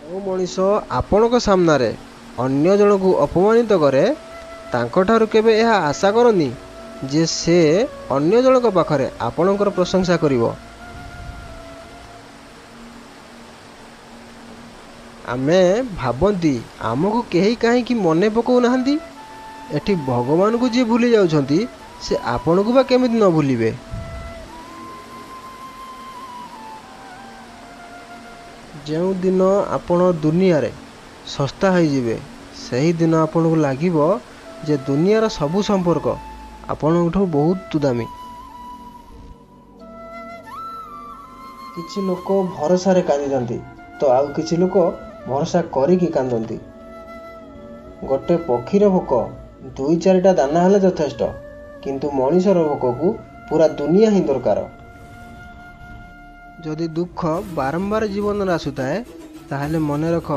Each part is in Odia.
ଯେଉଁ ମଣିଷ ଆପଣଙ୍କ ସାମ୍ନାରେ ଅନ୍ୟ ଜଣକୁ ଅପମାନିତ କରେ, ତାଙ୍କଠାରୁ କେବେ ଏହା ଆଶା କରନି ଯେ ସେ ଅନ୍ୟ ଜଣଙ୍କ ପାଖରେ ଆପଣଙ୍କର ପ୍ରଶଂସା କରିବ। ଆମେ ଭାବନ୍ତି ଆମକୁ କେହି କାହିଁକି ମନେ ପକାଉନାହାନ୍ତି। ଏଠି ଭଗବାନଙ୍କୁ ଯିଏ ଭୁଲି ଯାଉଛନ୍ତି, ସେ ଆପଣଙ୍କୁ ବା କେମିତି ନ ଭୁଲିବେ? ଯେଉଁଦିନ ଆପଣ ଦୁନିଆରେ ଶସ୍ତା ହୋଇଯିବେ, ସେହିଦିନ ଆପଣଙ୍କୁ ଲାଗିବ ଯେ ଦୁନିଆର ସବୁ ସମ୍ପର୍କ ଆପଣଙ୍କଠୁ ବହୁତ ଦାମୀ। କିଛି ଲୋକ ଭରସାରେ କାନ୍ଦିଥାନ୍ତି ତ ଆଉ କିଛି ଲୋକ ଭରସା କରିକି କାନ୍ଦନ୍ତି। ଗୋଟେ ପକ୍ଷୀର ଭୋକ ଦୁଇ ଚାରିଟା ଦାନା ହେଲେ ଯଥେଷ୍ଟ, କିନ୍ତୁ ମଣିଷର ଭୋକକୁ ପୁରା ଦୁନିଆ ହିଁ ଦରକାର। ଯଦି ଦୁଃଖ ବାରମ୍ବାର ଜୀବନରେ ଆସୁଥାଏ, ତାହେଲେ ମନେ ରଖ,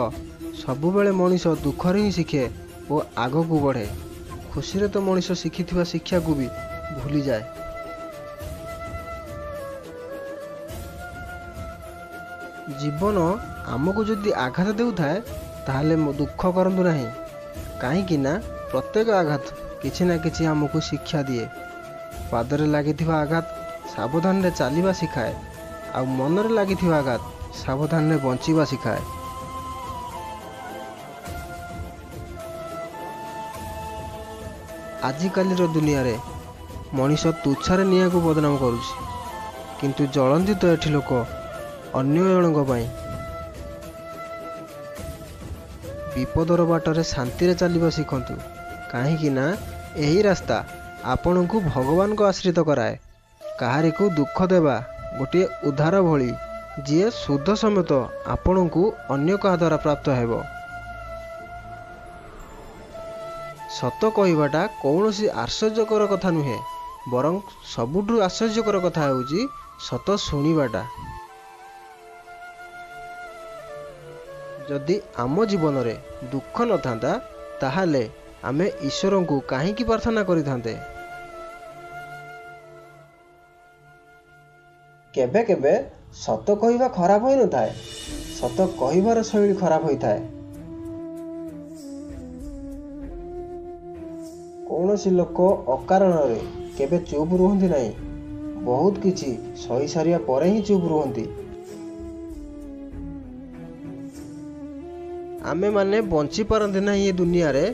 ସବୁବେଳେ ମଣିଷ ଦୁଃଖରେ ହିଁ ଶିଖେ ଓ ଆଗକୁ ବଢ଼େ। ଖୁସିରେ ତ ମଣିଷ ଶିଖିଥିବା ଶିକ୍ଷାକୁ ବି ଭୁଲିଯାଏ। ଜୀବନ ଆମକୁ ଯଦି ଆଘାତ ଦେଉଥାଏ, ତାହେଲେ ଦୁଃଖ କରନ୍ତୁ ନାହିଁ, କାହିଁକି ନା ପ୍ରତ୍ୟେକ ଆଘାତ କିଛି ନା କିଛି ଆମକୁ ଶିକ୍ଷା ଦିଏ। ପାଦରେ ଲାଗିଥିବା ଆଘାତ ସାବଧାନରେ ଚାଲିବା ଶିଖାଏ, ଆଉ ମନରେ ଲାଗିଥିବା ଆଘାତ ସାବଧାନରେ ବଞ୍ଚିବା ଶିଖାଏ। ଆଜିକାଲିର ଦୁନିଆରେ ମଣିଷ ତୁଚ୍ଛାରେ ନିଆଁକୁ ବଦନାମ କରୁଛି, କିନ୍ତୁ ଜଳନ୍ତି ତ ଏଠି ଲୋକ ଅନ୍ୟ ଜଣଙ୍କ ପାଇଁ। ବିପଦର ବାଟରେ ଶାନ୍ତିରେ ଚାଲିବା ଶିଖନ୍ତୁ, କାହିଁକି ନା ଏହି ରାସ୍ତା ଆପଣଙ୍କୁ ଭଗବାନଙ୍କ ଆଶ୍ରିତ କରାଏ। କାହାରିକୁ ଦୁଃଖ ଦେବା ଗୋଟିଏ ଉଧାର ଭଳି, ଯିଏ ସୁଧ ସମେତ ଆପଣଙ୍କୁ ଅନ୍ୟ କାହା ଦ୍ୱାରା ପ୍ରାପ୍ତ ହେବ। ସତ କହିବାଟା କୌଣସି ଆଶ୍ଚର୍ଯ୍ୟକର କଥା ନୁହେଁ, ବରଂ ସବୁଠୁ ଆଶ୍ଚର୍ଯ୍ୟକର କଥା ହେଉଛି ସତ ଶୁଣିବାଟା। ଯଦି ଆମ ଜୀବନରେ ଦୁଃଖ ନଥାନ୍ତା, ତାହେଲେ ଆମେ ଈଶ୍ୱରଙ୍କୁ କାହିଁକି ପ୍ରାର୍ଥନା କରିଥାନ୍ତେ? କେବେ କେବେ ସତ କହିବା ଖରାପ ହୋଇନଥାଏ, ସତ କହିବାର ଶୈଳୀ ଖରାପ ହୋଇଥାଏ। କୌଣସି ଲୋକ ଅକାରଣରେ କେବେ ଚୁପ୍ ରୁହନ୍ତି ନାହିଁ, ବହୁତ କିଛି ସହି ସାରିବା ପରେ ହିଁ ଚୁପ୍ ରୁହନ୍ତି। ଆମେମାନେ ବଞ୍ଚିପାରନ୍ତି ନାହିଁ ଏ ଦୁନିଆରେ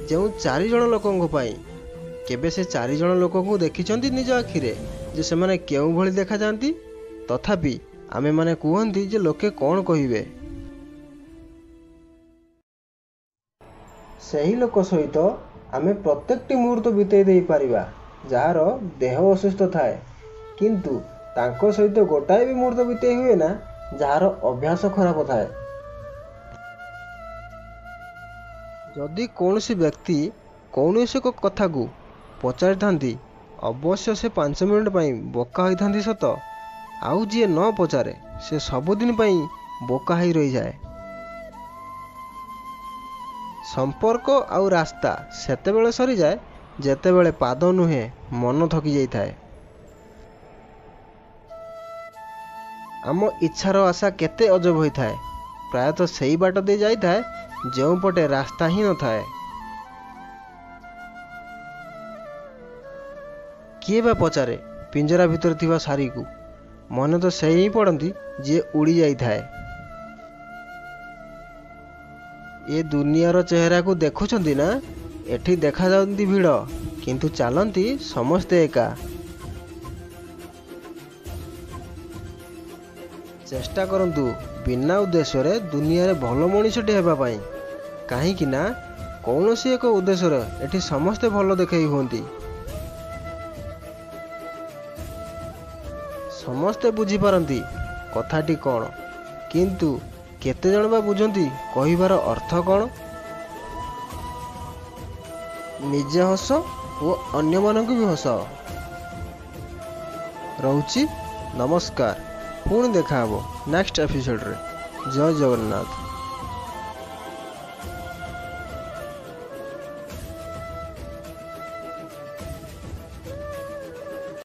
ଯେଉଁ ଚାରିଜଣ ଲୋକଙ୍କ ପାଇଁ। କେବେ ସେ ଚାରିଜଣ ଲୋକଙ୍କୁ ଦେଖିଛନ୍ତି ନିଜ ଆଖିରେ ଯେ ସେମାନେ କେଉଁଭଳି ଦେଖାଯାଆନ୍ତି? ତଥାପି ଆମେମାନେ କୁହନ୍ତି ଯେ ଲୋକେ କ'ଣ କହିବେ। ସେହି ଲୋକ ସହିତ ଆମେ ପ୍ରତ୍ୟେକଟି ମୁହୂର୍ତ୍ତ ବିତେଇ ଦେଇପାରିବା ଯାହାର ଦେହ ଅସୁସ୍ଥ ଥାଏ, କିନ୍ତୁ ତାଙ୍କ ସହିତ ଗୋଟାଏ ବି ମୁହୂର୍ତ୍ତ ବିତେଇ ହୁଏ ନା ଯାହାର ଅଭ୍ୟାସ ଖରାପ ଥାଏ। ଯଦି କୌଣସି ବ୍ୟକ୍ତି କୌଣସି ଏକ କଥାକୁ ପଚାରିଥାନ୍ତି, ଅବଶ୍ୟ ସେ 5 ମିନିଟ୍ ପାଇଁ ବୋକା ହୋଇଥାନ୍ତି ସତ, ଆଉ ଯିଏ ନ ପଚାରେ ସେ ସବୁଦିନ ପାଇଁ ବୋକା ହୋଇ ରହିଯାଏ। ସମ୍ପର୍କ ଆଉ ରାସ୍ତା ସେତେବେଳେ ସରିଯାଏ ଯେତେବେଳେ ପାଦ ନୁହେଁ ମନ ଥକି ଯାଇଥାଏ। ଆମ ଇଚ୍ଛାର ଆଶା କେତେ ଅଜବ ହୋଇଥାଏ, ପ୍ରାୟତଃ ସେଇ ବାଟ ଦେଇ ଯାଇଥାଏ ଯେଉଁପଟେ ରାସ୍ତା ହିଁ ନଥାଏ। କିଏ ବା ପଚାରେ ପିଞ୍ଜରା ଭିତରେ ଥିବା ଶାରୀକୁ? ମନେ ତ ସେଇ ହିଁ ପଡ଼ନ୍ତି ଯିଏ ଉଡ଼ି ଯାଇଥାଏ। ଏ ଦୁନିଆର ଚେହେରାକୁ ଦେଖୁଛନ୍ତି ନା? ଏଠି ଦେଖାଯାଆନ୍ତି ଭିଡ଼, କିନ୍ତୁ ଚାଲନ୍ତି ସମସ୍ତେ ଏକା। ଚେଷ୍ଟା କରନ୍ତୁ ବିନା ଉଦ୍ଦେଶ୍ୟରେ ଦୁନିଆରେ ଭଲ ମଣିଷଟି ହେବା ପାଇଁ, କାହିଁକି ନା କୌଣସି ଏକ ଉଦ୍ଦେଶ୍ୟରେ ଏଠି ସମସ୍ତେ ଭଲ ଦେଖାଇ ହୁଅନ୍ତି। ସମସ୍ତେ ବୁଝିପାରନ୍ତି କଥାଟି କ'ଣ, କିନ୍ତୁ କେତେଜଣ ବା ବୁଝନ୍ତି କହିବାର ଅର୍ଥ କ'ଣ? ନିଜେ ହସ ଓ ଅନ୍ୟମାନଙ୍କୁ ବି ହସାଅ। ରହୁଛି, ନମସ୍କାର। ପୁଣି ଦେଖାହେବ ନେକ୍ସଟ ଏପିସୋଡ଼ରେ। ଜୟ ଜଗନ୍ନାଥ।